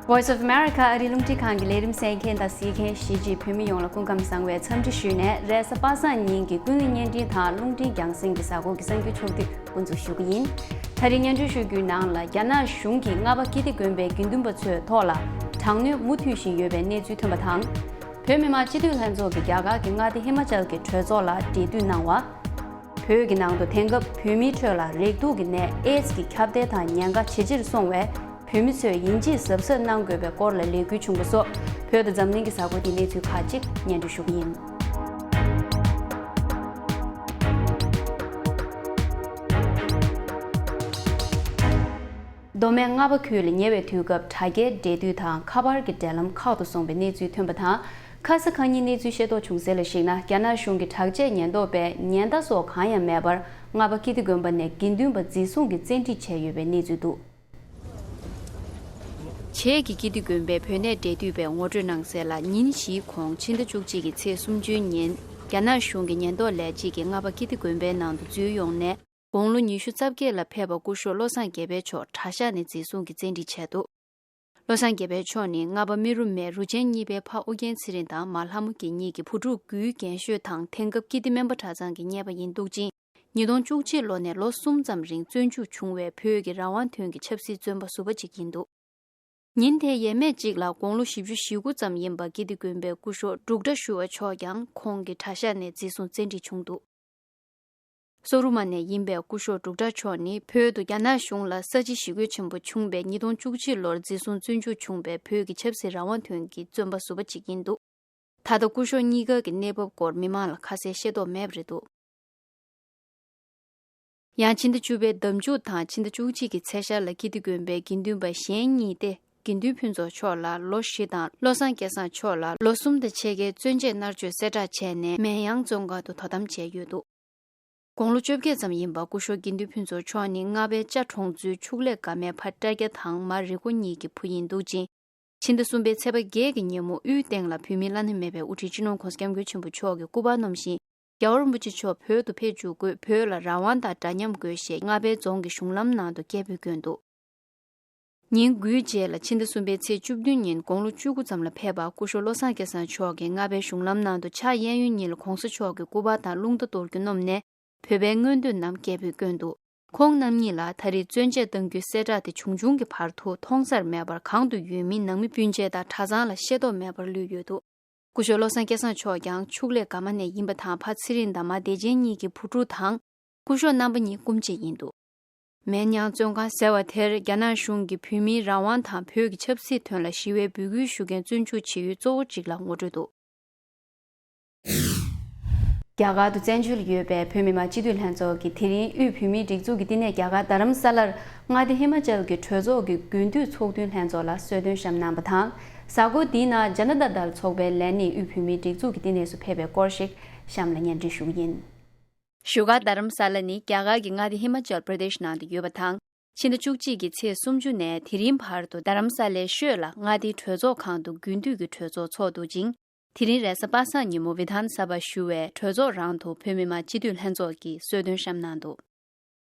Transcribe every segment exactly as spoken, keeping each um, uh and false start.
Voice of America ཨ་རིའི་རླུང་འཕྲིན་ཁང་གི་ལས་རིམ་གསན་མཁན་དང་གཟིགས་མཁན་གཞིས་བྱེས་བོད་མི་ཡོངས་ལ་སྐུ་ཁམས་བཟང་བའི་འཚམས་འདྲི་ཞུས་ནས། རེས་གཟའ་པ་སངས་ཉིན་གྱི་ཀུན་གླེང་བརྙན་འཕྲིན་དང་རླུང་འཕྲིན་རྒྱང་སྲིང་གི་གཟའ་འཁོར་གྱི་གསར་འགྱུར་ཕྱོགས་བསྡུས་འགོ་འཛུགས་ཞུ་གི་ཡིན། ད་རིང་སྙན་སྒྲོན་ཞུ་རྒྱུའི་ནང་ལ། རྒྱ་ནག་གཞུང་གིས་རྔ་པ་ཀིརྟི་དགོན་པའི་དགེ་འདུན་པ་ཚོའི་ཐོག་ལ་དྲག་གནོན་མུ་མཐུད་བཞིན་ཡོད་པའི་གནས་ཚུལ་ཐོན་པ་དང་། བོད་མི་མང་སྤྱི་འཐུས་ལྷན་ཚོགས་ཀྱིས་རྒྱ་གར་གྱི་མངའ་སྡེ་ཧི་མ་ཅལ་གྱི་གྲོས་ཚོགས་ལ་འབྲེལ་མཐུད་གནང་བ། བོད་ཀྱི་ནང་དུ་དེང་སྐབས་བོད་མིའི་ཁྲོད་ལ་རེག་དུག་གི་ནད་ཨེ་ཛི་གི་ཁྱབ་གདལ་དང་ཉེན་ཁ་ཇེ་ཆེར་སོང་བས། བོད་མི་ཚོས་ཡིན་གཅིག་གཟབ་གཟབ་གནང་དགོས་པའི་སྐོར་ལ་ལས་འགུལ་བྱུང་བ་སོགས། བོད་དང་འཛམ་གླིང་གི་གཟའ་འཁོར་གྱི་གནས་ཚུལ་ཁག་ཅིག་སྙན་སྒྲོན་ཞུ་གི་ཡིན། མདོ་སྨད་རྔ་པ་ཁུལ་ལ་ཉེ་བའི་དུས་སྐབས་དྲ་རྒྱའི་འབྲེལ་མཐུད་དང་ཁ་པར་གྱི་འབྲེལ་ལམ་ཁག་ཏུ་སོང་བའི་གནས་ཚུལ་ཐོན་པ་དང་། ཁ་ས་ཁ་ཉིན་གནས་ཚུལ་ཤེས་རྟོགས་བྱུང་གསལ་ལ་གཞིགས་ན། རྒྱ་ནག་གཞུང་གི་དྲག་ཆས་ཉེན་རྟོག་པས་ཉེན་བརྡ་སོགས་གང་ཡང་མེད་པར་རྔ་པ་ཀིརྟི་དགོན་པ་ནས་དགེ་འདུན་པ་འཛིན་བཟུང་གིས་བཙན་ཁྲིད་བྱས་ཡོད་པའི་གནས་ཚུལ་འདུག། བྱེས་ཀྱི་ཀིརྟི་དགོན་པའི་བོད་གནས་འབྲེལ་མཐུད་པས་ངོ་སྤྲོད་གནང་གསལ་ལ། ཉིན་བཞིའི་གོང་ཕྱི་ཟླ་བཅུ་གཅིག་གི་ཚེས་སུམ་ཅུའི་ཉིན། རྒྱ་ནག་གཞུང་གི་ཉེན་རྟོག་ལས་བྱེད་ཀྱིས་རྔ་པ་ཀིརྟི་དགོན་པའི་ནང་དུ་འཛུལ་ཡོང་ནས། དགུང་ལོ་ཉི་ཤུ་རྩ་བརྒྱད་ལ་ཕེབས་པ་སྐུ་ཞབས་བློ་བཟང་དགེ་འཕེལ་མཆོག་གྲྭ་ཤག་ནས་འཛིན་བཟུང་གིས་བཙན་ཁྲིད་བྱས་འདུག། བློ་བཟང་དགེ་འཕེལ་མཆོག་ནི་རྔ་པ་རྨེ་རུ་མའི་རུ་ཆེན་གཉིས་པའི་ཕ་ཨོ་རྒྱན་ཚེ་རིང་དང་མ་ལྷ་མོ་སྐྱིད་གཉིས་ཀྱི་བུ་ཕྲུག་དགུའི་རྒན་ཤོས་དང་། དེང་སྐབས་ཀིརྟི་སྨན་པ་གྲྭ་ཚང་གི་གཉེར་པ་ཡིན་འདུག་ཅིང་། ཉིས་སྟོང་བཅུ་གཅིག་ལོ་ནས་ལོ་གསུམ་ཙམ་རིང་བཙོན་འཇུག་བྱུང་བའི་བོད་ཀྱི་རང་དབང་དོན་གྱི་ཆབ་སྲིད་བཙོན་པ་ཟུར་པ་ཅིག་ཡིན་འདུག། ཉིན་དེའི་ཡས་མས་གཅིག་ལ་དགུང་ལོ་བཞི་བཅུ་ཞེ་དགུ་ཙམ་ཡིན་པ་ཀིརྟི་དགོན་པའི་སྐུ་ཞབས་འབྲུག་སྒྲ་ཞུ་བ་མཆོག་ཀྱང་ཁོང་གི་གྲྭ་ཤག་ནས་འཛིན་བཟུང་བཙན་ཁྲིད་བྱུང་འདུག། སོ་རུ་མ་ནས་ཡིན་པའི་སྐུ་ཞབས་འབྲུག་སྒྲ་མཆོག་ནི་བོད་དུ་རྒྱ་ནག་གཞུང་ལ་ས་བྱི་ཞི་རྒོལ་ཆེན་པོ་བྱུང་བའི་ཉིས་སྟོང་བཅུ་གཅིག་ལོར་འཛིན་བཟུང་བཙོན་འཇུག་བྱུང་བའི་བོད་ཀྱི་ཆབ་སྲིད་རང་དབང་དོན་གྱི་བཙོན་པ་ཟུར་པ་ཅིག་ཡིན་འདུག། ད་ལྟ་སྐུ་ཞབས་གཉིས་ཀ་གི་གནས་བབ་སྐོར་མི་མང་ལ་ཁ་གསལ་ཤེས་རྟོགས་མེད་པ་རེད་འདུག། ཡང་ཕྱི་ཟླ་བཅུ་པའི་ཟླ་མཇུག་དང་ཕྱི་ཟླ་བཅུ་གཅིག་གི་ཚེས་ཤར་ལ་ཀིརྟི་དགོན་པའི་དགེ་འདུན་པ་གཞན་གཉིས་ཏེ། དགེ་འདུན་ཕུན་ཚོགས་མཆོག་ལ་ལོ་བཞི་དང་བློ་བཟང་སྐལ་བཟང་མཆོག་ལ་ལོ་གསུམ་དང་ཕྱེད་ཀའི་བཙོན་ཆད་མནར་གཅོད་གསལ་བསྒྲགས་བྱས་ནས་མེན་ཡང་བཙོན་ཁང་དུ་དོ་དམ་བྱས་ཡོད་འདུག། དགུང་ལོ་བཅོ་བརྒྱད་ཙམ་ཡིན་པ་སྐུ་ཞབས་དགེ་འདུན་ཕུན་ཚོགས་མཆོག་ནི་རྔ་པའི་ལྕགས་གྲོང་ཚོའི་ཕྱུགས་ལས་དགའ་མའི་ཕ་བཀྲ་རྒྱ་དང་མ་རི་ཀོ་གཉིས་ཀྱི་བུ་ཡིན་འདུག་ཅིང་། ཕྱི་ཟླ་གསུམ་པའི་ཚེས་པ་བརྒྱད་ཀྱི་ཉིན་མོ་དབུའི་སྟེང་ལ་བོད་མིའི་བླ་ན་མེད་པའི་དབུ་ཁྲིད་སྤྱི་ནོར་༸གོང་ས་༸སྐྱབས་མགོན་ཆེན་པོ་མཆོག་གི་སྐུ་པར་བསྣམས་ཤིང་། རྒྱལ་བ་རིན་པོ་ཆེ་མཆོག་བོད་དུ་ཕེབས་བཅུག་སྐབས་བོད་ལ་རང་དབང་དང་འདྲ་མཉམ་དགོས་ཞེས་རྔ་པའི་རྫོང་གི་གཞུང་ལམ་ནང་དུ་སྐད་འབོད་བསྐྱོན་འདུག། ཉིན་དགུའི་རྗེས་ལ་ཕྱི་ཟླ་གསུམ་པའི་ཚེས་བཅུ་བདུན་ཉིན་དགུང་ལོ་བཅུ་དགུ་ཙམ་ལ་ཕེབས་པ་སྐུ་ཞབས་བློ་བཟང་སྐལ་བཟང་མཆོག་གིས་རྔ་པའི་གཞུང་ལམ་ནང་དུ་ཕྱག་གཡས་གཡོན་གཉིས་ལ་༸གོང་ས་མཆོག་གི་སྐུ་པར་དང་རླུང་རྟ་གཏོར་རྒྱུ་བསྣམས་ནས་བོད་པའི་མངོན་འདོད་རྣམས་སྐད་འབོད་བསྐྱོན་འདུག། ཁོང་རྣམ་གཉིས་ལ་ད་རེས་བཙོན་ཆད་གཏང་རྒྱུའི་གསལ་བསྒྲགས་དེ་བྱུང་བྱུང་གི་བར་དུ་མཐོང་སར་མེད་པར་གང་དུ་ཡོད་མིན་ནང་མི་སྤུན་མཆེད་དང་གྲྭ་ཚང་ལ་ཤེས་རྟོགས་མེད་པར་ལུས་ཡོད་འདུག། སྐུ་ཞབས་བློ་བཟང་སྐལ་བཟང་མཆོག་ཀྱང་ཕྱུགས་ལས་དགའ་མ་ནས་ཡིན་པ་དང་། ཕ་ཚེ་རིང་དང་མ་བདེ་ཆེན་གཉིས་ཀྱི་བུ་ཕྲུག་དང་། སྐུ་ཞབས་རྣམ་པ་གཉིས་སྐུ་མཆེད་ཡིན་འདུག། མེན་ཡང་བཙོན་ཁང་ཟེར་བ་དེར་རྒྱ་ནག་གཞུང་གིས་བོད་མིའི་རང་དབང་དང་བོད་ཀྱི་ཆབ་སྲིད་དོན་ལ་ཞི་བའི་འབོད་སྐུལ་ཞུ་མཁན་བཙོན་འཇུག་བྱེད་ཡུལ་གཙོ་བོ་གཅིག་ལ་ངོ་སྤྲོད་འདུག། རྒྱ་གར་དུ་བཙན་བྱོལ་ཡོད་པའི་བོད་མི་མང་སྤྱི་འཐུས་ལྷན་ཚོགས་ཀྱིས་དེ་རིང་དབུས་བོད་མིའི་སྒྲིག་འཛུགས་ཀྱི་བསྟི་གནས་རྒྱ་གར་རྡ་རམ་ས་ལར་མངའ་སྡེ་ཧི་མ་ཅལ་གྱི་གྲོས་ཚོགས་ཀྱི་དགུན་དུས་ཚོགས་འདུའི་ལྷན་ཚོགས་ལ་གསོལ་སྟོན་བཤམས་གནང་བ་དང་། གཟའ་འཁོར་འདིའི་ནང་ཇ་ན་ད་དལ་ཚོགས་པའི་ལས་སྣེས་དབུས་བོད་མིའི་སྒྲིག་འཛུགས་ཀྱི་བསྟི་གནས་སུ་ཕེབས་པའི་སྐོར་ཞིག་གཤམ་ལ་སྙན་སྒྲོན་ཞུ་གི་ཡིན། བཞུགས་སྒར་རྡ་རམ་ས་ལ་ནི་རྒྱ་གར་གྱི་མངའ་སྡེ་ཧི་མ་ཅལ་པྲ་དེཤ་ནང་དུ་ཡོད་པ་དང་། ཕྱི་ཟླ་བཅུ་གཅིག་གི་ཚེས་སུམ་ཅུ་ནས་དེ་རིང་བར་དུ་རྡ་རམ་ས་ལའི་ཤོད་ལ་མངའ་སྡེའི་གྲོས་ཚོགས་ཁང་དུ་དགུན་དུས་ཀྱི་གྲོས་ཚོགས་འཚོགས་འདུག་ཅིང་། དེ་རིང་རེས་གཟའ་པ་སངས་ཉིན་མོ་བི་དྷཱན་ས་བྷ་ཞུ་བའི་གྲོས་ཚོགས་རང་དུ་བོད་མི་མང་སྤྱི་འཐུས་ལྷན་ཚོགས་ཀྱིས་གསོལ་སྟོན་བཤམས་གནང་འདུག།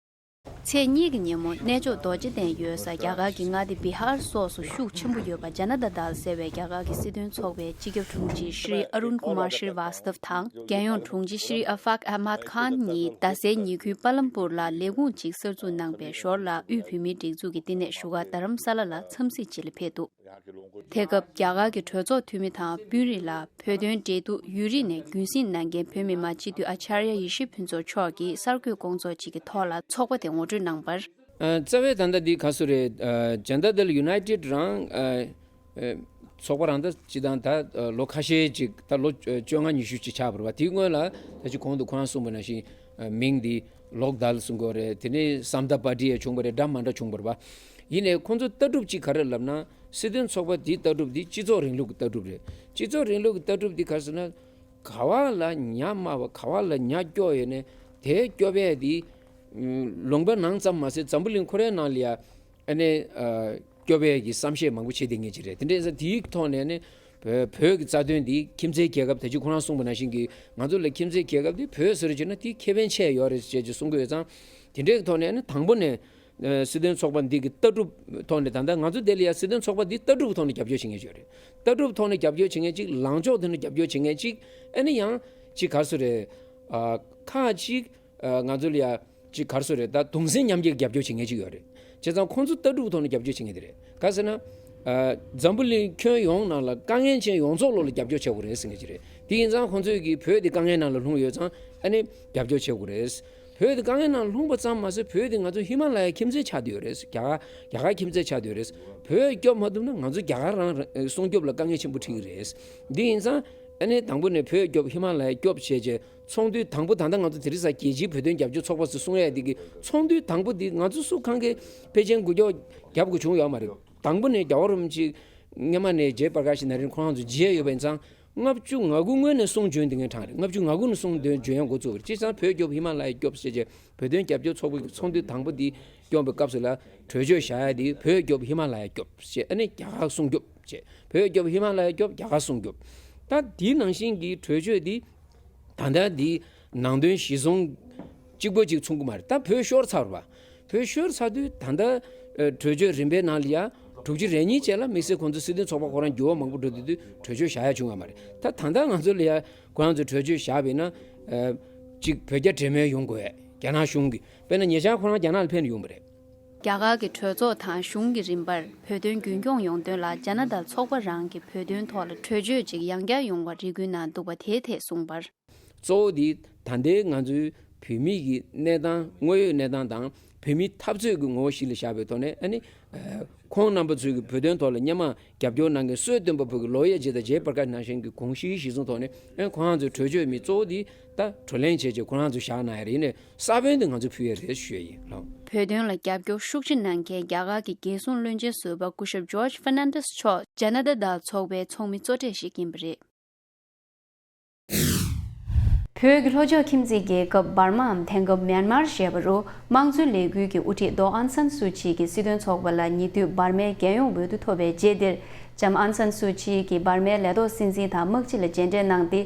ཚེས་གཉིས་ཀྱི་ཉིན་མོ་གནས་མཆོག་རྡོ་རྗེ་གདན་ཡོད་ས་རྒྱ་གར་གྱི་མངའ་སྡེ་བི་ཧར་སོགས་སུ་ཤུགས་ཆེན་པོ་ཡོད་པ་ཇ་ན་ད་དལ་ཟེར་བའི་རྒྱ་གར་གྱི་སྲིད་དོན་ཚོགས་པའི་སྤྱི་ཁྱབ་དྲུང་ཆེ་ཤྲི་ཨ་རུན་ཀུ་མར་ཤྲི་ཝཱ་སྟབ་དང་། རྒྱལ་ཡོངས་དྲུང་ཆེ་ཤྲི་ཨ་ཧྥག་ཨ་མད་ཁཱན་གཉིས་རྡ་སའི་ཉེ་ཁུལ་པ་ལམ་པུར་ལ་ལས་ཁུངས་གཅིག་གསར་འཛུགས་གནང་པའི་ཞོར་ལ། དབུས་བོད་མིའི་སྒྲིག་འཛུགས་ཀྱི་བསྟི་གནས་བཞུགས་སྒར་རྡ་རམ་ས་ལ་ལ་འཚམས་གཟིགས་ཆེད་ལ་ཕེབས་འདུག། དེ་སྐབས་རྒྱ་གར་གྱི་གྲོས་ཚོགས་འཐུས་མི་དང་དཔོན་རིགས་ལ་བོད་དོན་འབྲེལ་གཏུག་ཡུན་རིང་ནས་རྒྱུན་སྲིང་གནང་མཁན་བོད་མི་མང་སྤྱི་འཐུས་ཨ་ཅཱརྱ་ཡེ་ཤེས་ཕུན་ཚོགས་མཆོག་གིས་གསར་འགོད་སྐོང་ཚོགས་ཅིག་གི་ཐོག་ལ་ཚོགས་པ་དེ་ངོ་སྤྲོད་གནང་བར། ཨ། རྩ་བའི་ད་ལྟ་འདི་ག་སུ་རེད། ཨ། ཇན་ད་དལ་ཡུ་ནའི་ཊེཌ་རང་། ཨ། ཨ། ཚོགས་པ་རང་ད་སྤྱི་བཏང་ད་ལོ་ཁ་ཤས་ཅིག་ད་ལོ་བཅོ་ལྔ་ཉི་ཤུ་ཅིག་ཆགས་པ་རེད་པ། དེའི་སྔོན་ལ་ད་ཅི་གོང་དུ་ཁོ་རང་གསུངས་པ་ནང་བཞིན། ཨ། མིང་འདི་ལོག་དལ་གསུང་གི་ཡོད་རེད། དེ་ནས་སམ་ད་པར་ཊི་ཡང་བྱུང་བ་རེད། འདྲ་མ་འདྲ་བྱུང་བ་རེད་པ། ཡིན་ནའི་ཁོང་ཚོ་ལྟ་གྲུབ་ཅིག་ག་རེ་ལབ་ན། སྲིད་དོན་ཚོགས་པ་འདིའི་ལྟ་གྲུབ་འདི་སྤྱི་ཚོགས་རིང་ལུགས་ཀྱི་ལྟ་གྲུབ་རེད། སྤྱི་ཚོགས་རིང་ལུགས་ཀྱི་ལྟ་གྲུབ་འདི་ག་རེ་ཟེར་ན། ག་བ་ལ་ཉ་དམའ་བ། ག་བ་ལ་ཉ་སྐྱོ་ཡོད་ནས་དེ་སྐྱོ་བས་འདི་ལུང་པ་ནང་ཙམ་མ་ཟད་འཛམ་བུ་གླིང་ཁོ་རའི་ནང་ལ་ཡ། ཨ་ནི། ཨ། སྐྱོ་བའི་གི་བསམ་ཤེས་མང་པོ་བྱེད་བསྡད་མཁན་ཅིག་རེད། དེ་འདྲ་ཡིན་ཙང་དེའི་ཐོག་ནས་ནི་བོད་བོད་ཀྱི་རྩ་དོན་འདི་ཁྱིམ་མཚེས་རྒྱལ་ཁབ་ད་ཅི་ཁོ་རང་གསུངས་པ་ནང་བཞིན་གྱི་ང་ཚོ་ལ་ཁྱིམ་མཚེས་རྒྱལ་ཁབ་འདི་བོད་ཟེར་བྱས་ན་དེ་ཁེ་ཕན་ཆེ་ཡོད་རེད་ཅེས་ཀྱི་གསུང་གི་ཡོད་ཙང་། དེ་འདྲའི་ཐོག་ནས་ནི་དང་པོ་ནས། ཨ་སྲིད་དོན་ཚོགས་པ་འདི་གི་ལྟ་གྲུབ་ཐོག་ནས། ད་ལྟ་ང་ཚོ་འདི་ལ་ཡ་སྲིད་དོན་ཚོགས་པ་འདི་ལྟ་གྲུབ་ཐོག་ནས་རྒྱབ་སྐྱོར་བྱེད་མཁན་ཅིག་ཡོད་རེད། ལྟ་གྲུབ་ཐོག་ནས་རྒྱབ་སྐྱོར་བྱེད་མཁན་ཅིག་ལངས་ཕྱོགས་ཐོག་ནས་རྒྱབ་སྐྱོར་བྱེད་མཁན་ཅིག་ཨ་ནི་ཡང་ཅིག་ག་རེ་ཟེར་རེད། ཨ་ཁག་ཅིག་ཨ་ང་ཚོ་ལ་ཡ་ཅིག་ག་རེ་ཟེར་རེད། ད་གདུང་སེམས་མཉམ་སྐྱེད་རྒྱབ་སྐྱོར་བྱེད་མཁན་ཅིག་ཡོད་རེད། བྱས་ཙང་ཁོང་ཚོ་ལྟ་གྲུབ་ཐོག་ནས་རྒྱབ་སྐྱོར་བྱེད་མཁན་དེ་རེད། ག་ཟེར་ན། ཨ་འཛམ་བུ་གླིང་ཁྱོན་ཡོངས་ནང་ལ་དཀའ་ངལ་ཅན་ཡོངས་རྫོགས་ལོག་ལ་རྒྱབ་སྐྱོར་བྱེད་དགོས་རེད་ཟེར་མཁན་ཅིག་རེད། དེ་ཡིན་ཙང་ཁོང་ཚོས་ཀྱིས་བོད་དེ་དཀའ་ངལ་ནང་ལ་ལྷུང་ཡོད་ཙང་ཨ་ནི་རྒྱབ་སྐྱོར་བྱེད་དགོས་རེད། བོད་དེ་དཀའ་ངལ་ནང་ལྷུང་བ་ཙམ་མ་ཟད། བོད་དེ་ང་ཚོ་ཧི་མ་ལ་ཡའི་ཁྱིམ་མཚེས་ཆགས་བསྡད་ཡོད་རེད། རྒྱ་གར་རྒྱ་གར་ཁྱིམ་མཚེས་ཆགས་བསྡད་ཡོད་རེད། བོད་སྐྱོབ་མ་ཐུབ་ན་ང་ཚོ་རྒྱ་གར་རང་སྲུང་སྐྱོབ་ལ་དཀའ་ངལ་ཆེན་པོ་འཕྲད་ཀྱི་རེད། འདི་ཡིན་ཙང་ཨ་ནི་དང་པོ་ནས་བོད་སྐྱོབ་ཧི་མ་ལ་ཡ་སྐྱོབ་བྱས་བྱས་ཚོགས་འདུ་དང་པོ། ད་ལྟ་ང་ཚོ་དེ་རིང་སང་རྒྱལ་སྤྱིའི་བོད་དོན་རྒྱབ་སྐྱོར་ཚོགས་པ་ཟེར་གསུང་ཡ་དེ་གི་ཚོགས་འདུ་དང་པོ་འདི་ང་ཚོ་སུ་གང་གིས་ཕལ་ཆེར་འགུལ་སྐྱོད་རྒྱབ་དགོས་བྱུང་ཡོད་མ་རེད། དང་པོ་ནས་རྒྱལ་བ་རིན་པོ་ཆེ་སྔོན་མ་ནས་ཇེ་པར་ཀ་ཤི་ནཱ་རིན་ཁོ་རང་ཚོ་མཇལ་ཡོད་པ་ཡིན་ཙང་། ལྔ་བཅུ་ང་དགུ་སྔོན་ནས་གསུང་བྱོན་དེ་ངས་དྲང་རེད། ལྔ་བཅུ་ང་དགུ་ནས་གསུང་དོན་བྱོན་ཡང་འགོ་བཙུགས་པ་རེད། བྱས་ཙང་བོད་སྐྱོབ་ཧི་མ་ལ་ཡ་སྐྱོབ་ཟེར་བྱས་བོད་དོན་རྒྱབ་སྐྱོར་ཚོགས་པའི་ཚོགས་འདུ་དང་པོ་འདི་སྐྱོང་བའི་སྐབས་སུ་ལ་གྲོས་ཆོད་བཞག་ཡ་འདི་བོད་སྐྱོབ་ཧི་མ་ལ་ཡ་སྐྱོབ་ཅེས། ཨ་ནི་རྒྱ་གར་སྲུང་སྐྱོབ་ཅེས། བོད་སྐྱོབ་ཧི་མ་ལ་ཡ་སྐྱོབ། རྒྱ་གར་སྲུང་སྐྱོབ། ད་འདི་ནང་བཞིན་གྱི་གྲོས་ཆོད་འདི་ད་ལྟ་འདི་ནང་དོན་གཞི་བཟུང་གཅིག་པོ་གཅིག་མཚུངས་ཀྱི་མ་རེད། ད་བོད་ཤོར་ཚར་བ། བོད་ཤོར་ཚར་དུས་ད་ལྟ་ཨ་གྲོས་ཆོད་རིམ་པའི་ནང་ལ་ཡ་དྲུག་ཅུ་རེ་གཉིས་བཅས་ལ་དམིགས་བསལ་ཁོང་ཚོ་སྲིད་དོན་ཚོགས་པ་ཁོ་རང་འགྱུར་བ་མང་པོ་འགྲོ་དུས་དུས་གྲོས་ཆོད་བཞག་ཡ་བྱུང་ཡོད་མ་རེད། ད་ད་ལྟ་ང་ཚོ་ལ་ཡ་ཁོ་རང་ཚོ་གྲོས་ཆོད་བཞག་པ་ཡིན་ན། ཨ་གཅིག་བོད་རྒྱ་འབྲེལ་མོལ་ཡོང་དགོས། རྒྱ་ནག་གཞུང་གིས། དཔེར་ན་ཉེ་ཆར་ཁོ་རང་རྒྱ་ནག་ལ་ཕེབས་ནས་ཡོང་བ་རེད། རྒྱ་གར་གྱི་གྲོས་ཚོགས་དང་གཞུང་གི་རིམ་པར་བོད་དོན་རྒྱུན་འཁྱོངས་ཡོང་དོན་ལ་ཇ་ན་དར་ཚོགས་པ་རང་གི་བོད་དོན་ཐོག་ལ་གྲོས་ཆོད་ཅིག་ཡང་བསྐྱར་ཡོང་བར་རེ་སྐུལ་གནང་འདུག་པ། དེའི་ཐད་གསུངས་པར། གཙོ་བོ་དེ་ད་ལྟའི་ང་ཚོའི་བོད་མི་གི་གནས་སྟངས། དངོས་ཡོད་གནས་སྟངས་དང་བོད་མིའི་འཐབ་རྩོད་ཀྱི་ངོ་བོ་གཞི་ལ་བཞག་པའི་ཐོག་ནས། ཨ་ནི་ཨ་ཁོང་རྣམ་པ་ཚོས་ཀྱི་བོད་དོན་ཐོག་ལ་སྔོན་མ་རྒྱབ་སྐྱོར་གནང་མཁན་སྲོལ་གཏོད་པ་བོད་ཀྱི་ལོ་ཡ་རྗེ་དང་ཇེ་པར་ཀ་ནང་བཞིན་གྱི་དགོངས་གཞིའི་གཞི་བཟུང་ཐོག་ནས། ཨ་ཁོ་རང་ཚོའི་གྲོས་ཆོད་མི་གཙོ་བོ་དེ་ད་བགྲོ་གླེང་བྱས་རྗེས་ཁོ་རང་ཚོས་བཞག་གནང་ཡ་རེད། ཡིན་ནའི་ས་བོན་དེ་ང་ཚོས་ཕུལ་ཡ་རེད་ཞུ་ཡ་ཡིན། ལགས། བོད་དོན་ལ་རྒྱབ་སྐྱོར་ཤུགས་ཆེ་གནང་མཁན་རྒྱ་གར་གྱི་རྒྱལ་སྲུང་བློན་ཆེན་ཟུར་པ་སྐུ་ཞབས་ཇོརྗ་ཧྥར་ནན་ཏེས་མཆོག་ཇ་ན་ད་དར་ཚོགས་པའི་ཚོགས་མི་གཙོ་གྲས་ཤིག་ཡིན་པ་རེད། བོད་ཀྱི་ལྷོ་ཕྱོགས་ཁྱིམ་མཚེས་རྒྱལ་ཁབ་འབར་མའམ་དེང་སྐབས་མེན་མར་ཞེས་པ་རུ་དམངས་གཙོའི་ལས་འགུལ་གྱི་དབུ་ཁྲིད་ལྡོག་ཨང་སན་སུའུ་ཅི་གིས་སྲིད་དོན་ཚོགས་པ་ལ་ཉེ་དུས་འབར་མའི་རྒྱལ་ཡོངས་འོས་བསྡུ་ཐོབ་པའི་རྗེས་འདིར་ལྕམ་ཨང་སན་སུའུ་ཅི་གིས་འབར་མའི་ལས་ཐོག་སྲིད་འཛིན་དང་དམག་སྤྱི་ལ་མཇལ་འཕྲད་གནང་སྟེ།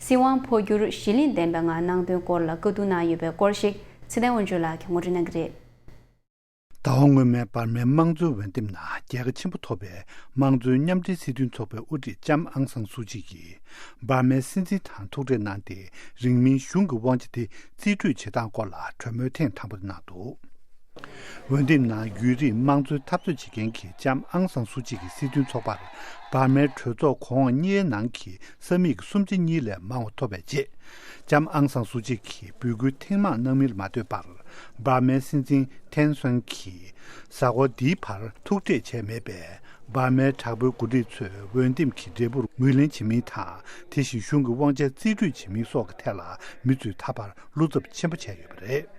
སྲིད་དབང་འཕོ་འགྱུར་གཞི་ལྷིང་ལྡན་པའི་ངང་གནང་དོན་སྐོར་ལ་བཀའ་བསྡུར་གནང་ཡོད་པའི་སྐོར་ཞིག་ཚེ་བརྟན་དབང་ཕྱུག་ལགས་ཀྱིས་ངོ་སྤྲོད་གནང་གི་རེད། ཟླ་བ་སྔོན་མའི་འབར་མའི་དམངས་གཙོའི་འོས་འདེམས་ནང་རྒྱལ་ཁ་ཆེན་པོ་ཐོབ་པའི་དམངས་གཙོའི་མཉམ་འབྲེལ་སྲིད་དོན་ཚོགས་པའི་དབུ་ཁྲིད་ལྕམ་ཨང་སང་སུའུ་ཅི་ཡིས་འབར་མའི་སྲིད་འཛིན་དང་ཐུག་འཕྲད་གནང་སྟེ། རིང་མིན་གཞུང་གི་དབང་ཆ་དེ་རྩིས་སྤྲོད་བྱེད་སྟངས་སྐོར་ལ་གྲོས་མོལ་ཐེངས་དང་པོ་དེ་གནང་འདུག། འོས་འདེམས་ནང་བརྒྱུད་རིམ་དམངས་གཙོའི་འཐབ་རྩོད་བྱེད་མཁན་གྱི་ལྕམ་ཨང་སང་སུའུ་ཅི་གི་སྲིད་དོན་ཚོགས་པར་འབར་མའི་གྲོས་ཚོགས་གོང་འོག་གཉིས་ནང་གི་ས་མིག་གསུམ་ཆ་གཉིས་ལས་མང་བ་ཐོབ་པའི་རྗེས། ལྕམ་ཨང་སང་སུའུ་ཅི་གིས་འབོད་སྐུལ་ཐེངས་མང་གནང་མིན་ལ་མ་ལྟོས་པར། འབར་མའི་སྲིད་འཛིན་ཐེན་སོན་གྱིས་གཟའ་འཁོར་འདིའི་བར་ཐུག་འཕྲད་བྱས་མེད་པས། འབར་མའི་དྲག་པོའི་འགོ་ཁྲིད་ཚོས་འོས་འདེམས་ཀྱི་འབྲས་བུར་ངོས་ལེན་བྱེད་མིན་དང་། དེ་བཞིན་གཞུང་གི་དབང་ཆ་རྩིས་སྤྲོད་བྱེད་མིན་སོགས་ཀྱི་ཐད་ལ་མི་ཚོས་ད་བར་བློ་འཚབ་ཆེན་པོ་བྱས་ཡོད་པ་རེད།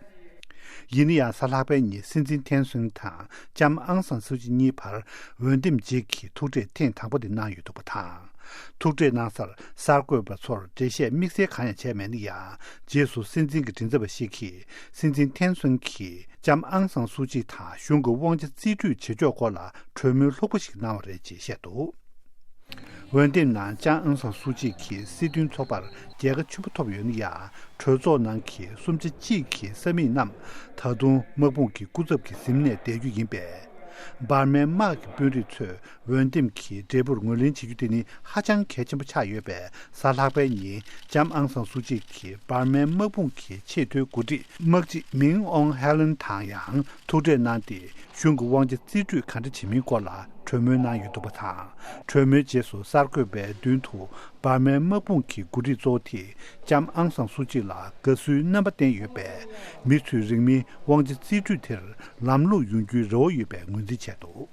ཡིན་ན་ཡང་། གཟའ་ལྷག་པའི་ཉིན་སྲིད་འཛིན་ཐེན་སོན་དང་ལྕམ་ཨང་སང་སུའུ་ཅི་གཉིས་བར་འོས་འདེམས་རྗེས་ཀྱི་ཐུག་འཕྲད་ཐེངས་དང་པོ་དེ་གནང་ཡོད་འདུག་པ་དང་། ཐུག་འཕྲད་གནང་སར་གསར་འགོད་པ་ཚོར་འགྲེལ་བཤད་དམིགས་བསལ་གང་ཡང་བྱས་མེད་ན་ཡང་། རྗེས་སུ་སྲིད་འཛིན་གྱི་མགྲིན་ཚབ་པ་ཞིག་གིས་སྲིད་འཛིན་ཐེན་སོན་གྱིས་ལྕམ་ཨང་སང་སུའུ་ཅི་དང་གཞུང་གི་དབང་ཆ་རྩིས་སྤྲོད་བྱེད་ཕྱོགས་སྐོར་ལ་གྲོས་མོལ་ལྷུག་པོ་ཞིག་གནང་བ་རེད་ཅེས་བཤད་འདུག། འོས་འདེམས་ནང་ལྕམ་ཨང་སང་སུའུ་ཅི་གིས་སྲིད་དོན་ཚོགས་པར་རྒྱལ་ཁ་ཆེན་པོ་ཐོབ་ཡོད་ན་ཡང་། གྲོས་ཚོགས་ནང་གི་གསུམ་ཆ་གཅིག་གི་ས་མིག་རྣམས་ད་དུང་དམག་དཔུང་གི་སྐུ་ཚབ་ཀྱིས་ཟིན་ནས་བསྡད་རྒྱུ་ཡིན་པས། འབར་མའི་དམག་གི་དཔོན་རིགས་ཚོས་འོས་འདེམས་ཀྱི་འབྲས་བུར་ངོས་ལེན་བྱེད་རྒྱུ་དེ་ནི་ཧ་ཅང་གལ་ཆེན་པོ་ཆགས་ཡོད་པས། གཟའ་ལྷག་པའི་ཉིན་ལྕམ་ཨང་སང་སུའུ་ཅི་གིས་འབར་མའི་དམག་དཔུང་གི་ཆེས་མཐོའི་འགོ་ཁྲིད་དམག་སྤྱི་མིང་ཨོང་ཧེ་ལན་དང་ཡང་ཐུག་འཕྲད་གནང་སྟེ། གཞུང་གི་དབང་ཆ་རྩིས་སྤྲོད་ག་འདྲ་བྱེད་མིན་སྐོར་ལ་གྲོས་མོལ་གནང་ཡོད་འདུག་པ་དང་། གྲོས་མོལ་རྗེས་སུ་གསར་འགོད་པའི་མདུན་དུ་འབར་མའི་དམག་དཔུང་གི་འགོ་ཁྲིད་གཙོ་བོ་དེས་ལྕམ་ཨང་སང་སུའུ་ཅི་ལ་དགའ་བསུའི་རྣམ་པ་བསྟན་ཡོད་པས། མི་ཚོས་རིང་མིན་དབང་ཆ་རྩིས་སྤྲོད་དེར་ལམ་ལྷོང་ཡོང་རྒྱུའི་རེ་བ་ཡོད་པའི་ངོས་འཛིན་བྱས་འདུག།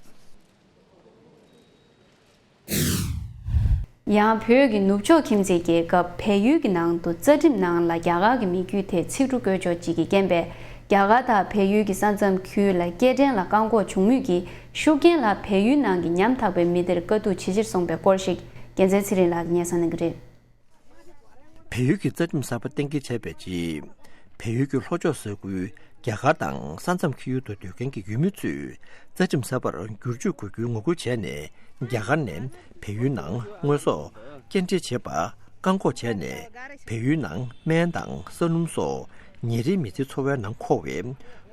ཡང་བོད་ཀྱི་ནུབ་ཕྱོགས་ཁྱིམ་མཚེས་རྒྱལ་ཁབ་བལ་ཡུལ་གྱི་ནང་དུ་རྩ་ཁྲིམས་ནང་ལ་རྒྱ་གར་གྱི་མི་རྒྱུད་དེ་ཚིག་འབྲུ་བཀོད་ཕྱོགས་གཅིག་གི་རྐྱེན་པས། རྒྱ་གར་དང་བལ་ཡུལ་གྱི་ས་མཚམས་ཁུལ་ལ་སྐྱེལ་འདྲེན་ལ་བཀག་འགོག་བྱུང་མུས་ཀྱི་ཤུགས་རྐྱེན་ལ། བལ་ཡུལ་ནང་གི་ཉམ་ཐག་པའི་མི་སྡེར་དཀའ་སྡུག་ཇེ་ཆེར་སོང་པའི་སྐོར་ཞིག་རྒྱལ་མཚན་ཚེ་རིང་ལགས་ཀྱིས་སྙན་སེང་གནང་གི་རེད། བལ་ཡུལ་གྱི་རྩ་ཁྲིམས་གསར་པ་གཏན་འཁེལ་བྱས་པའི་རྗེས། བལ་ཡུལ་གྱི་ལྷོ་ཕྱོགས་ས་ཁུལ་རྒྱ་གར་དང་ས་མཚམས་ཁེལ་ཡུལ་དུ་སྡོད་མཁན་གྱི་ཡུལ་མི་ཚོས་རྩ་ཁྲིམས་གསར་པར་བསྒྱུར་བཅོས་དགོས་རྒྱུའི་ངོ་རྒོལ་བྱས་ནས། རྒྱ་གར་ནས་བལ་ཡུལ་ནང་དངོས་ཟོག་སྐྱེལ་འདྲེན་བྱེད་པ་ བཀག་འགོག་བྱས་ནས། བལ་ཡུལ་ནང་སྨན་དང་ས་སྣུམ་སོགས་ཉིན་རེའི་མི་ཚེའི་འཚོ་བའི་ནང་མཁོ་བའི་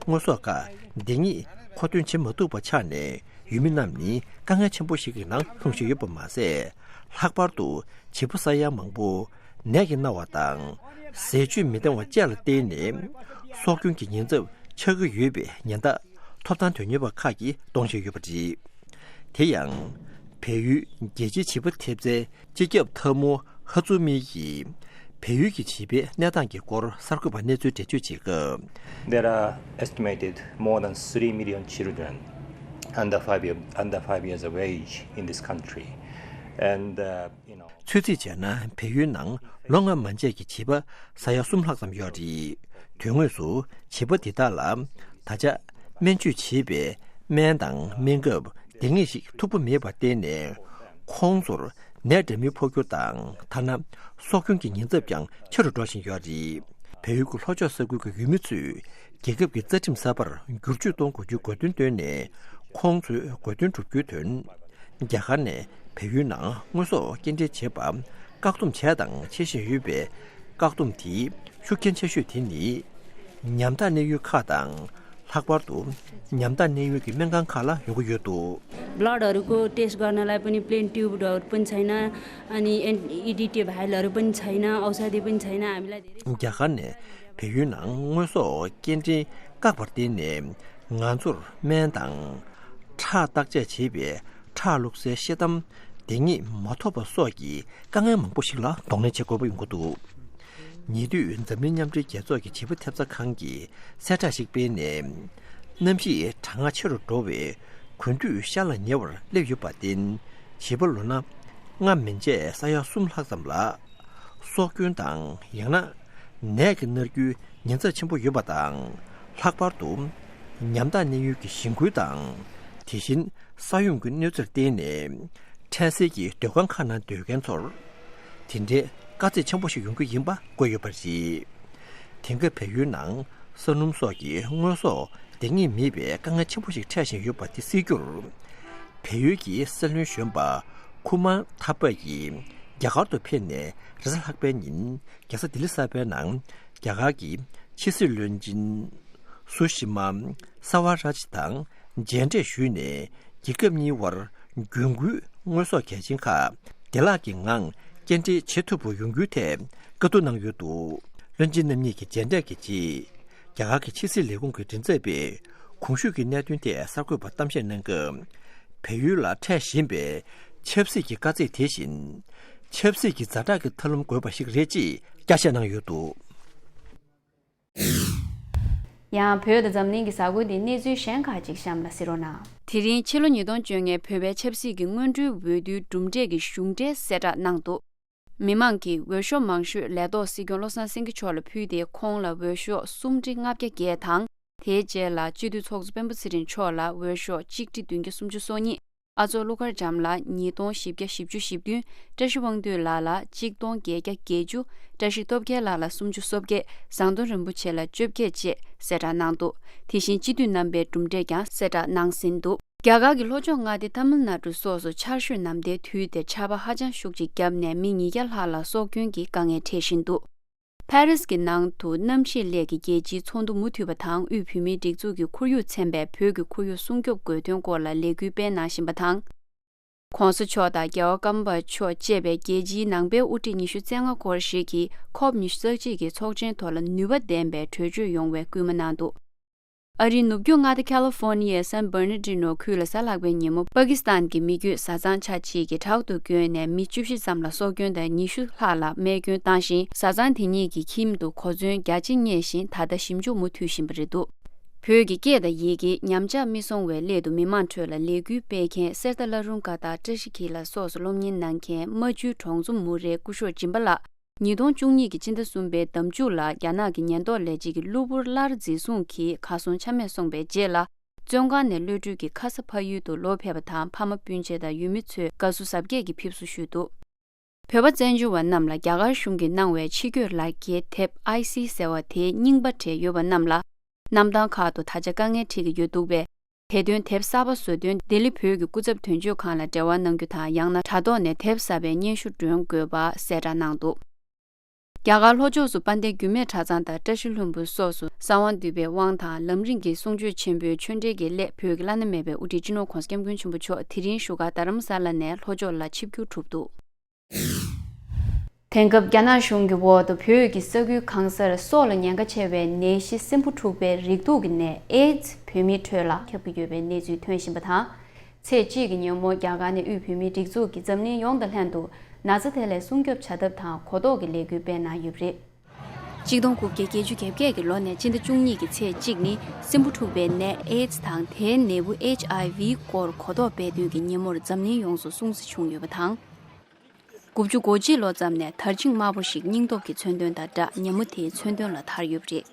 དངོས་ཟོག་ཁག་འདི་ཉིད་མཁོ་འདོན་བྱེད་མ་ཐུབ་པ་ཆགས་ནས། ཡུལ་མི་རྣམས་ནི་དཀའ་ངལ་ཆེན་པོ་ཞིག་གི་ནང་ལྷུང་བཞིན་ཡོད་པ་མ་ཟད། ལྷག་པར་དུ་བྱིས་པ་ས་ཡ་མང་པོ་ནད་ཀྱིས་མནར་བ་དང་ཟས་བཅུད་མི་འདང་བ་བཅས་ལ་བརྟེན་ནས། སྲོག་སྐྱོན་གྱི་ཉེན་ཚབས་ཆགས་ཀྱི་ཡོད་པའི་ཉེན་བརྡ་ཐོབ་ཐང་དོན་གཉེར་བ་ཁག་གིས་གཏོང་བཞིན་ཡོད་པ་རེད། དེ་ཡང་། བལ་ཡུལ་རྒྱལ་སྤྱིའི་བྱིས་པ་ཐེབས་རྩའི་སྤྱི་ཁྱབ་འཐབ་མོ་ཧ་ཙུ་མི་ཡིས། བལ་ཡུལ་གྱི་བྱིས་པའི་གནས་སྟངས་ཀྱི་སྐོར་གསར་འགོད་པར་གནས་ཚུལ་འགྲེལ་བརྗོད་བྱེད་སྐབས། There are estimated more than three million children under five year, under five years of age in this country. And, uh, you know, ཚོད་རྩིས་བྱས་ན། བལ་ཡུལ་ནང་ལོ་ལྔ་མན་ཆད་ཀྱི་བྱིས་པ་ས་ཡ་གསུམ་ལྷག་ཙམ་ཡོད་རེད། དོན་དངོས་སུ་བྱིས་པ་འདི་དག་ལ་ད་ཆ་སྨན་བཅོས་བྱེད་པའི་སྨན་དང་སྨན་ཁབ་འདང་ངེས་ཤིག་ཐུབ་པ་མེད་པར་བརྟེན་ནས། ཁོང་ཚོར་ནད་འདྲ་མིན་ཕོག་རྒྱུ་དང་། ཐ་ན་སྲོག་སྐྱོན་གྱི་ཉེན་ཚབས་ཀྱང་ཆེ་རུ་འགྲོ་བཞིན་ཡོད་རེད། བལ་ཡུལ་གྱི་ལྷོ་ཕྱོགས་ས་ཁུལ་གྱི་ཡུལ་མི་ཚོས་རྒྱལ་ཁབ་ཀྱི་རྩ་ཁྲིམས་གསར་པར་བསྒྱུར་བཅོས་གཏོང་དགོས་རྒྱུའི་དགོས་འདུན་བཏོན་ནས། ཁོང་ཚོའི་དགོས་འདུན་བསྒྲུབ་རྒྱུའི་དོན། རྒྱ་གར་ནས་བལ་ཡུལ་ནང་དངོས་ཟོག་སྐྱེལ་འདྲེན་བྱེད་པ་བཀག་སྡོམ་བྱས་དང་བྱེད་བཞིན་ཡོད་པའི་བཀག་སྡོམ་དེའི་ཤུགས་རྐྱེན་ཆེ་ཤོས་དེ་ནི། ཉམ་ཐག་གནས་ཡུལ་ཁག་དང་། ལྷག་པར་དུ་ཉམ་ཐག་གནས་ཡུལ་གྱི་སྨན་ཁང་ཁག་ལ་ཡོང་གི་ཡོད་འདུག། ब्लडहरूको टेस्ट गर्नलाई पनि प्लेन ट्युबहरू पनि छैन। अनि एन- इडिटिभ भाइलहरू पनि छैन, औषधि पनि छैन। हामीलाई धेरै རྒྱ་གར་ནས་བལ་ཡུལ་ནང་དངོས་ཟོག་སྐྱེལ་འདྲེན་བཀག་པར་བརྟེན་ནས། ང་ཚོར་སྨན་དང་། ཁྲག་བརྟག་དཔྱད་བྱེད་པའི་ཁྲག་བླུགས་སའི་ཤེལ་དམ་འདི་ཉིད་མ་ཐོབ་པ་སོགས་ཀྱི་དཀའ་ངལ་མང་པོ་ཞིག་ལ་གདོང་ལེན་བྱེད་དགོས་པ་ཡོང་གི་འདུག། ཉེ་དུས་འཛམ་གླིང་མཉམ་འབྲེལ་རྒྱལ་ཚོགས་ཀྱི་བྱིས་པ་ཐེབས་རྩ་ཁང་གིས་གསལ་བསྒྲགས་ཤིག་སྤེལ་ནས། གནམ་གཤིས་གྲང་ངར་ཆེ་རུ་འགྲོ་བའི་གོ་དུས་ཤར་ལ་ཉེ་བར་སླེབས་ཡོད་པར་བརྟེན། བྱིས་པ་ལོ་ན་ལྔ་མན་ཆད་ས་ཡ་གསུམ་ལྷག་ཙམ་ལ་སྲོག་སྐྱོན་དང་། ཡང་ན་ནད་ཀྱིས་མནར་རྒྱུའི་ཉེན་ཚབས་ཆེན་པོ་ཡོད་པ་དང་། ལྷག་པར་དུ་ཉམ་ཐག་གནས་ཡུལ་གྱི་ཞིང་ཁུལ་དང་། དེ་བཞིན་ས་ཡོམ་གྱི་གནོད་འཚེར་བརྟེན་ནས་འཕྲལ་སེལ་གྱི་སྡོད་ཁང་ཁག་ནང་སྡོད་མཁན་ཚོར་དེ་འདྲའི་དཀའ་ཚེགས་ཆེན་པོ་ཞིག་ཡོང་རྒྱུ་ཡིན་པ་བཀོད་ཡོད་པ་རེད། དེང་སྐབས་བལ་ཡུལ་ནང་ས་སྣུམ་སོགས་ཀྱི་དངོས་ཟོག་འདང་ངེས་མེད་པའི་དཀའ་ངལ་ཆེན་པོ་ཞིག་འཕྲད་བཞིན་ཡོད་པ་དེ་སེལ་རྒྱུར། བལ་ཡུལ་གྱི་སྲིད་བློན་གཞོན་པ་ཁུ་མ་ཐ་པ་ཡིས་རྒྱ་གར་དུ་ཕེབས་ནས་རེས་གཟའ་ལྷག་པའི་ཉིན་རྒྱལ་ས་ལྡི་ལི་གསར་པའི་ནང་རྒྱ་གར་གྱི་ཕྱི་སྲིད་བློན་ཆེན་སུ་ཤི་མ་སྭ་ཝ་རཱཇ་དང་མཇལ་འཕྲད་ཞུས་ནས། རྒྱལ་ཁབ་གཉིས་དབར་རྒྱུན་མཁོའི་དངོས་ཟོག་གལ་ཆེན་ཁག་བདེ་བླག་གི་ངང་སྐྱེལ་འདྲེན་བྱེད་ཐུབ་པ་ཡོང་རྒྱུའི་ཐད་བཀའ་བསྡུར་གནང་ཡོད་འདུག། བློན་ཆེན་རྣམ་གཉིས་ཀྱི་མཇལ་འཕྲད་ཀྱི་རྗེས། རྒྱ་གར་གྱི་ཕྱི་སྲིད་ལས་ཁུངས་ཀྱི་མགྲིན་ཚབ་པས་གོང་ཞུས་ཀྱི་གནད་དོན་ཐད་གསར་འགོད་པར་གཏམ་བཤད་གནང་སྐབས། བལ་ཡུལ་ལ་འཕྲད་བཞིན་པའི་ཆབ་སྲིད་ཀྱི་དཀའ་ཚེགས་དེ་བཞིན། ཆབ་སྲིད་ཀྱི་ཛ་དྲག་གི་ཐབས་ལམ་དགོས་པ་ཞིག་རེད་ཅེས་བསྐྱར་བཤད་གནང་ཡོད་འདུག། ཡང་བོད་དང་འཛམ་གླིང་གི་གཟའ་འཁོར་འདིའི་གནས་ཚུལ་གཞན་ཁག་ཅིག་གཤམ་ལ་གཟིགས་རོགས་གནང་། དེ་རིང་ཕྱི་ལོ་ཉིས་སྟོང་བཅོ་ལྔ་བོད་པའི་ཆབ་སྲིད་ཀྱི་སྔོན་འགྲོའི་འོས་བསྡུའི་གྲུབ་འབྲས་ཀྱི་གཞུང་འབྲེལ་གསལ་བསྒྲགས་གནང་འདུག། མི་མང་གིས་འོས་ཤོག་མང་ཤོས་ལས་ཐོག་སྲིད་སྐྱོང་བློ་བཟང་སེང་གེ་མཆོག་ལ་ཕུལ་ཏེ། ཁོང་ལ་འོས་ཤོག་སུམ་ཁྲི་ལྔ་བརྒྱ་བརྒྱད་དང་། དེའི་རྗེས་ལ་སྤྱི་འཐུས་ཚོགས་གཙོ་སྤེན་པ་ཚེ་རིང་མཆོག་ལ་འོས་ཤོག་གཅིག་ཁྲི་བདུན་བརྒྱ་སུམ་ཅུ་སོ་གཉིས། ཨ་ཚོགས་ཀླུ་མཁར་བྱམས་ལ་ཉིས་སྟོང་བཞི་བརྒྱ་བཞི་བཅུ་ཞེ་བདུན། བཀྲ་ཤིས་དབང་འདུས་ལགས་ལ་གཅིག་སྟོང་བརྒྱད་བརྒྱ་བརྒྱད་ཅུ། བཀྲ་ཤིས་སྟོབས་རྒྱལ་ལགས་ལ་སུམ་ཅུ་སོ་བརྒྱད། ཟམ་གདོང་རིན་པོ་ཆེ་ལ་བཅོ་བརྒྱད་བཅས་གསལ་བསྒྲགས་གནང་འདུག། དེ་བཞིན་སྤྱི་འཐུས་རྣམ་པའི་གྲུབ་འབྲས་ཀྱང་གསལ་བསྒྲགས་གནང་ཟིན་འདུག། རྒྱ་གར་གྱི་ལྷོ་ཕྱོགས་མངའ་སྡེ་ཐ་མིལ་ནཱ་ཌུ་སོགས་སུ་ཆར་ཞོད་ནམ་ཟླའི་དུས་དེར་ཆར་པ་ཧ་ཅང་ཤུགས་ཆེ་བརྒྱབ་ནས་མི་ཉིས་བརྒྱ་ལྷག་ལ་སྲོག་སྐྱོན་གྱི་དཀའ་ངལ་འཕྲད་བཞིན་འདུག། ཕ་རིས་ཀྱི་ནང་དུ་གནམ་གཤིས་སླད་ཀྱི་རྒྱལ་སྤྱིའི་ཚོགས་འདུ་མུ་མཐུད་པ་དང་། དབུས་བོད་མིའི་སྒྲིག་འཛུགས་ཀྱི་ཁོར་ཡུག་ཚན་པས་བོད་ཀྱི་ཁོར་ཡུག་སྲུང་སྐྱོབ་དགོས་དོན་སྐོར་ལ་ལས་འགུལ་སྤེལ་གནང་བཞིན་པ་དང་། ྋགོང་ས་མཆོག་དང་རྒྱལ་བ་ཀརྨ་པ་མཆོག་བཅས་པའི་རྒྱལ་སྤྱིའི་ནང་པའི་དབུ་ཁྲིད་ཉི་ཤུ་རྩ་ལྔ་སྐོར་ཞིག་གིས་ཁོབ་ཉི་ཤུ་རྩ་གཅིག་གི་ཚོགས་ཆེན་ཐོག་ལ་ནུས་པ་ལྡན་པའི་གྲོས་ཆོད་ཡོང་བའི་སྐུལ་མ་གནང་འདུག། ཨ་རིའི་ནུབ་རྒྱུད་མངའ་སྡེ་ཁ་ལི་ཧྥོར་ནི་ཡའི་སན་བར་ནར་ཌི་ནོ་ཁུལ་ལ་གཟའ་ལྷག་པའི་ཉིན་མོ་པ་ཀི་སི་ཐན་གྱི་མི་རྒྱུད་བཟའ་ཚང་ཆ་གཅིག་གིས་བྲག་ཏུ་བསྐྱོན་ནས་མི་བཅུ་བཞི་ཙམ་ལ་སྲོག་སྐྱོན་དང་ཉི་ཤུ་ལྷག་ལ་རྨས་སྐྱོན་བཏང་ཞིང་། བཟའ་ཚང་དེ་གཉིས་ཀྱི་ཁྱིམ་དུ་གོ་མཚོན་བརྒྱ་ཆ་རྙེད་བཞིན་ད་ལྟ་ཞིབ་འཇུག་མུ་མཐུད་བཞིན་པ་རེད་འདུག། བོད་ཀྱི་སྐད་དང་ཡི་གེ་ཉམས་ཆག་མི་སོང་བའི་སླད་དུ་མི་མང་ཁྲོད་ལ་ལས་འགུལ་སྤེལ་མཁན་གསེར་རྟ་བླ་རུང་དགའ་རྟགས་བཀྲ་ཤིས་འཁྱིལ་ལ་སོགས་སུ་སློབ་གཉེར་གནང་མཁན་རྨ་ཆུའི་གྲོང་ཚོ་མུའུ་རེའི་སྐུ་ཞབས་སྦྱིན་པ་ལགས། ཉིས་སྟོང་བཅུ་གཉིས་ཀྱི་སྤྱི་ཟླ་གསུམ་པའི་ཟླ་མཇུག་ལ་རྒྱ་ནག་གི་ཉེན་རྟོག་ལས་བྱེད་ཀྱིས་གློ་བུར་སླར་འཛིན་བཟུང་གིས་གར་སོང་ཆ་མེད་སོང་བའི་རྗེས་ལ། བཙོན་ཁང་ནས་གློད་གྲོལ་གྱིས་ཁ་ས་ཕ་ཡུལ་དུ་ལོག་ཕེབས་པ་དང་། ཕ་མ་སྤུན་མཆེད་དང་ཡུལ་མི་ཚོས་དགའ་བསུ་གཟབ་རྒྱས་ཀྱིས་ཕེབས་བསུ་ཞུས་འདུག། བོད་པ་བཙན་བྱོལ་བ་རྣམས་ལ་རྒྱ་གར་གཞུང་གིས་གནང་བའི་ཕྱི་སྐྱོད་ལག་འཁྱེར་དེབ་ཨའི་སི་ཟེར་བ་དེའི་རྙིང་པ་བྲིས་ཡོད་པ་རྣམས་ལ། གནམ་ཐང་ཁག་ཏུ་ད་ཆ་དཀའ་ངལ་འཕྲད་ཀྱི་ཡོད་འདུག་པས། དེ་དོན་དེབ་གསར་པ་བཟོ་དོན་ལྡི་ལི་བོད་ཀྱི་སྐུ་ཚབ་དོན་གཅོད་ཁང་ལ་འབྲེལ་བ་གནང་རྒྱུ་དང་། ཡང་ན་དྲ་ཐོག་ནས་དེབ་གསར་པའི་སྙན་ཞུ་སྒྲོན་དགོས་པ་གསལ་བསྒྲགས་གནང་འདུག་རྒྱ་གར་ལྷོ་ཕྱོགས་སུ་དཔལ་ལྡན་རྒྱུད་སྨད་གྲྭ་ཚང་དང་བཀྲ་ཤིས་ལྷུན་པོ་སོགས་སུ་གསང་བ་འདུས་པའི་དབང་དང་ལམ་རིམ་གྱི་གསུང་ཆོས་ཆེན་པོའི་ཆོས་འབྲེལ་གྱི་སླད་བོད་ཀྱི་བླ་ན་མེད་པའི་དབུ་ཁྲིད་སྤྱི་ནོར་༧གོང་ས་༧སྐྱབས་མགོན་ཆེན་པོ་མཆོག་དེ་རིང་བཞུགས་སྒར་རྡ་རམ་ས་ལ་ནས་ལྷོ་ཕྱོགས་ལ་ཆིབས་བསྒྱུར་གྲུབ་འདུག་དེང་སྐབས་རྒྱ་ནག་གཞུང་གི་འོག་ཏུ་བོད་ཀྱི་ས་ཁུལ་གང་སར་སྲོག་ལ་ཉེན་ཁ་ཆེ་བའི་ནད་གཞི་སྲིན་འབུ་འཁྲུགས་པའི་རེག་དུག་གི་ནད་ཨེ་ཛི་བོད་མིའི་ཁྲོད་ལ་ཁྱབ་ཀྱི་ཡོད་པའི་གནས་ཚུལ་ཐོན་བཞིན་པ་དང་། ཚེས་གཅིག་གི་ཉིན་མོ་རྒྱ་གར་ནས་དབུས་བོད་མིའི་སྒྲིག་འཛུགས་ཀྱིས་འཛམ་གླིང་ཡོངས་དང་ལྷན་དུ་ན་ཚ་དེ་ལས་སྲུང་སྐྱོབ་བྱ་ཐབས་དང་གོ་རྟོགས་ཀྱི་ལས་འགུལ་སྤེལ་གནང་ཡོད་པ་རེད། གཅིག་སྟོང་དགུ་བརྒྱ་བརྒྱད་ཅུ་གྱ་བརྒྱད་ཀྱི་ལོ་ནས་སྤྱི་ཟླ་བཅུ་གཉིས་ཀྱི་ཚེས་གཅིག་ནི་སྲིན་འབུ་འཁྲུགས་པའི་ནད་ཨེ་ཛི་དང་དེའི་ནད་འབུ་ཨེཆ་ཨའི་ཝི་སྐོར་གོ་རྟོགས་སྤེལ་དུས་ཀྱི་ཉིན་མོར་འཛམ་གླིང་ཡོངས་སུ་སྲུང་བརྩི་བྱུང་ཡོད་པ་དང་། དགུ་བཅུ་གོ་གཅིག་ལོ་ཙམ་ནས་དར་ཆིངས་དམར་པོ་ཞིག་སྙིང་སྟོབས་ཀྱི་མཚོན་དོན་དང་སྦྲགས་ཉིན་མོ་དེའི་མཚོན་དོན་ལ་དར་ཡོད་པ་རེད།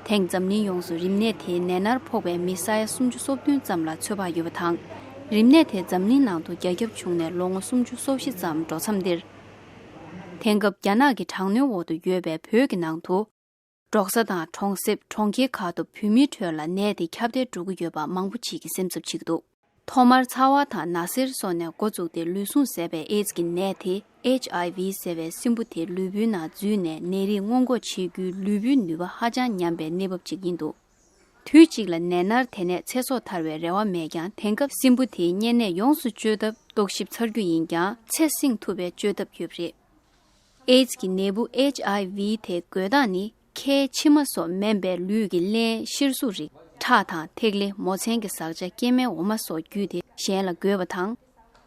དེང་འཛམ་གླིང་ཡོངས་སུ་རིམས་ནད་དེའི་ནད་མནར་ཕོག་པའི་མི་ས་ཡ་སུམ་ཅུ་སོ་བདུན་ཙམ་ལ་ཚོད་དཔག་ཡོད་པ་དང་། རིམས་ནད་དེ་འཛམ་གླིང་ནང་དུ་རྒྱ་ཁྱབ་བྱུང་ནས་ལོ་ངོ་སུམ་ཅུ་སོ་བཞི་ཙམ་འགྲོ་མཚམས་འདིར། དེང་སྐབས་རྒྱ་ནག་གི་དྲག་གནོན་འོག་ཏུ་ཡོད་པའི་བོད་ཀྱི་ནང་དུ། འབྲོག་ས་དང་གྲོང་གསེབ་གྲོང་ཁྱེར་ཁག་ཏུ་བོད་མིའི་ཁྲོད་ལ་ནད་དེ་ཁྱབ་གདལ་འགྲོ་གི་ཡོད་པ་མང་པོ་ཞིག་གིས་སེམས་འཚབ་བྱེད་ཀྱི་འདུག་ཐོག་མར་ཚ་བ་དང་ན་སེར་སོགས་ནས་འགོ་བཙུགས་ཏེ་ལུས་ཟུངས་ཟད་པའི་ཨེ་ཛི་གི་ནད་དེ་ཨེཆ་ཨའི་ཝི་ཟེར་བའི་སྲིན་འབུ་དེ་ལུས་པོའི་ནང་འཛུལ་ནས་ནད་རིགས་སྔོན་འགོག་བྱེད་རྒྱུའི་ལུས་པོའི་ནུས་པ་ཧ་ཅང་ཉམས་པའི་གནས་བབ་ཅིག་ཡིན་འདུག་དུས་གཅིག་ལ་ནད་མནར་དེ་ནས་ཚེ་སྲོག་ཐར་བའི་རེ་བ་མེད་ཀྱང་། དེང་སྐབས་སྲིན་འབུ་དེའི་གཉན་ནད་ཡོངས་སུ་བཅོས་ཐབས་རྟོག་ཞིབ་ཚར་རྒྱུ་ཡིན་ཀྱང་། ཚེ་སྲིང་ཐུབ་པའི་བཅོས་ཐབས་ཡོད་པ་རེད། ཨེ་ཛི་གི་ནད་འབུ་ཨེཆ་ཨའི་ཝི་དེ་འགོས་སྟངས་ནི། ཁའི་མཆིལ་མ་སོགས་སྨན་པས་ལུས་ཀྱི་རླན་གཤེར་གཟུགས་རིགས། ཁྲག་དང་ཐིག་ལེ། མོ་མཚན་གྱི་ཟག་བཅས་སྐྱེ་དམན་འོ་མ་སོགས་བརྒྱུད་དེ་གཞན་ལ་འགོས་པ་དང་།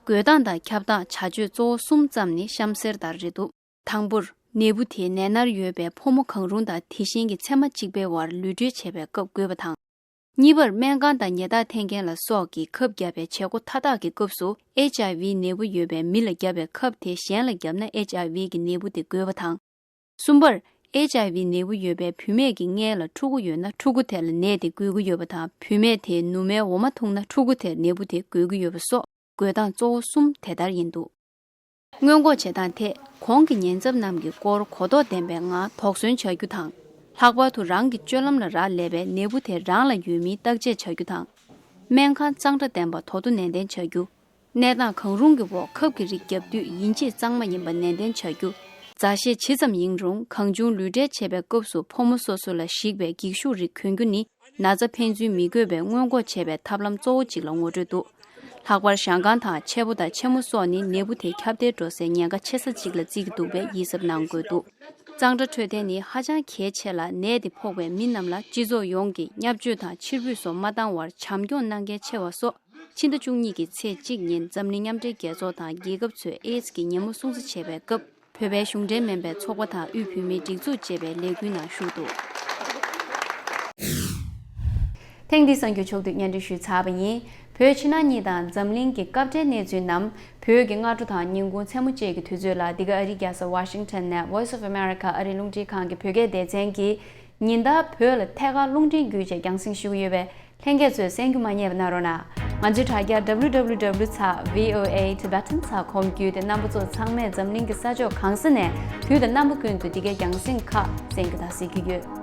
འགོས་སྟངས་དང་ཁྱབ་སྟངས། བྱ་སྤྱོད་གཙོ་བོ་གསུམ་ཙམ་ནི་གཤམ་གསལ་ལྟར་རེད་འདུག་དང་པོར། ནད་འབུ་དེའི་ནད་མནར་ཡོད་པའི་ཕོ་མོ་གང་རུང་དང་དེ་བཞིན་གྱི་མཚེ་མ་གཅིག་པའི་བར་ལུས་འབྲེལ་བྱེད་པའི་སྐབས་འགོས་པ་དང་། གཉིས་པར། སྨན་ཁང་དང་ཉལ་ཐ་འཐེན་མཁན་ལ་སོགས་ཀྱིས་ཁབ་བརྒྱབ་པའི་བྱེད་སྒོ་མཐའ་དག་གི་སྐབས་སུ་ཨེཆ་ཨའི་ཝི་ནད་འབུ་ཡོད་པའི་མི་ལ་བརྒྱབ་པའི་ཁབ་དེ་གཞན་ལ་བརྒྱབ་ན་ཨེཆ་ཨའི་ཝི་གི་ནད་འབུ་དེ་འགོས་པ་དང་། གསུམ་པར། ཨེཆ་ཨའི་ཝི་ནད་འབུ་ཡོད་པའི་བུད་མེད་ཀྱི་མངལ་ལ་ཕྲུ་གུ་ཡོད་ན་ཕྲུ་གུ་དེ་ལ་ནད་དེ་འགོས་ཀྱི་ཡོད་པ་དང་། བུད་མེད་དེས་ནུ་མའི་འོ་མ་འཐུང་ན་ཕྲུ་གུ་དེར་ནད་འབུ་དེ་འགོས་ཀྱི་ཡོད་པ་སོགས་འགོས་སྟངས་གཙོ་བོ་གསུམ་དེ་ལྟར་ཡིན་འདུག་སྔོན་འགོག་བྱེད་སྟངས་ཐད། གོང་གི་ཉེན་ཚབས་རྣམས་ཀྱི་སྐོར་གོ་རྟོགས་ལྡན་པའི་ངང་དོགས་ཟོན་བྱ་རྒྱུ་དང་། ལྷག་པར་དུ་རང་གི་སྤྱོད་ལམ་ལ་རག་ལས་པའི་ནད་འབུ་དེ་རང་ལ་ཡོད་མིན་བརྟག་དཔྱད་བྱ་རྒྱུ་དང་། སྨན་ཁང་གཙང་སྦྲ་ལྡན་པ་དོ་དོ་ནན་ཏན་བྱ་རྒྱུ། གནས་སྟངས་གང་རུང་གི་འོག་ཁབ་ཀྱི་རིགས་བརྒྱབ་དུས་ཡིན་གཅིག་གཙང་མ་ཡིན་པ་ནན་ཏན་བྱ་རྒྱུ། མཛའ་བཤེས་ཇི་ཙམ་ཡིན་རུང་གང་བྱུང་ལུས་འབྲེལ་བྱེད་པའི་སྐབས་སུ་ཕོ་མོ་སོ་སོ་ལ་གཞིགས་པའི་འགྱིག་ཤུགས་རིགས་གོན་རྒྱུ་ནི། ན་ཚ་ཕན་ཚུན་མི་འགོས་པའི་སྔོན་འགོག་བྱེད་པའི་ཐབས་ལམ་གཙོ་བོ་གཅིག་ལ་ངོ་སྤྲོད་འདུག་ལྷག་པར་ཞང་ཀང་དང་ཆེ་བོ་དང་ཆེན་མོ་སོགས་ནི་ནད་འབུ་དེ་ཁྱབ་གདལ་འགྲོ་སའི་ཉེན་ཁ་ཆེ་ས་གཅིག་ལ་བརྩི་གི་འདུག་པས་ཡིད་གཟབ་གནང་དགོས་འདུག་གཙང་སྦྲ་འཕྲོད་བསྟེན་ནི་ཧ་ཅང་གལ་ཆེ་ལ། ནད་དེ་ཕོག་པའི་མི་རྣམས་ལ་སྤྱི་ཚོགས་ཡོངས་ཀྱིས་བརྙས་བཅོས་དང་ཕྱིར་འབུད་སོགས་མ་བཏང་བར་བྱམས་སྐྱོང་གནང་གལ་ཆེ་བ་སོགས། ཕྱི་ཟླ་བཅུ་གཉིས་ཀྱི་ཚེས་གཅིག་ཉིན་འཛམ་གླིང་མཉམ་འབྲེལ་རྒྱལ་ཚོགས་དང་རྒྱལ་ཁབ་ཚོས་ཨེ་ཛི་ཀྱི་ཉིན་མོ་སྲུང་བརྩི་བྱེད་པའི་སྐབས། བོད་པའི་གཞུང་འབྲེལ་མིན་པའི་ཚོགས་པ་དང་དབུས་བོད་མིའི་སྒྲིག་འཛུགས་བཅས་པའི་ལས་འགུལ་ནང་ཞུགས་འདུག་ཐེངས་འདིའི་གསར་འགྱུར་ཕྱོགས་བསྡུས་སྙན་སྒྲོན་ཞུས་ཚར་བ་ཡིན། བོད་ཕྱི་ནང་གཉིས་དང་འཛམ་གླིང་གི་སྐབས་འབྲེལ་གནས་ཚུལ་རྣམས་བོད་ཀྱི་སྔ་དྲོ་དང་ཉིན་གུང་མཚན་མོ་བཅས་ཀྱི་དུས་ཚོད་ལ། འདི་ག་ཨ་རིའི་རྒྱལ་ས་ཝ་ཤིང་ཊོན་ནས་Voice of America ཨ་རིའི་རླུང་འཕྲིན་ཁང་གི་བོད་སྐད་སྡེ་ཚན་གྱིས་ཉིན་ལྟར་བོད་ལ་ཐད་ཀར་རླུང་འཕྲིན་བརྒྱུད་བཅས་རྒྱང་སྲིང་ཞུ་གི་ཡོད་པས། ལྷན་རྒྱས་ཚོས་གསན་རྒྱུ་མ་བསྙེལ་བ་གནང་རོགས་གནང་། ང་ཚོའི་དྲ་རྒྱ་W W W ཚེག་V O A Tibetan ཚེག་com བརྒྱུད་དེ་རྣམ་པ་ཚོ་ཚང་མས་འཛམ་གླིང་གི་ས་ཕྱོགས་གང་ས་ནས་དུས་དང་རྣམ་པ་ཀུན་ཏུ་འདི་གའི་རྒྱང་སྲིང་ཁག་གསན་རྒྱུ་དང་གཟིགས་རྒྱུ་ཡོད།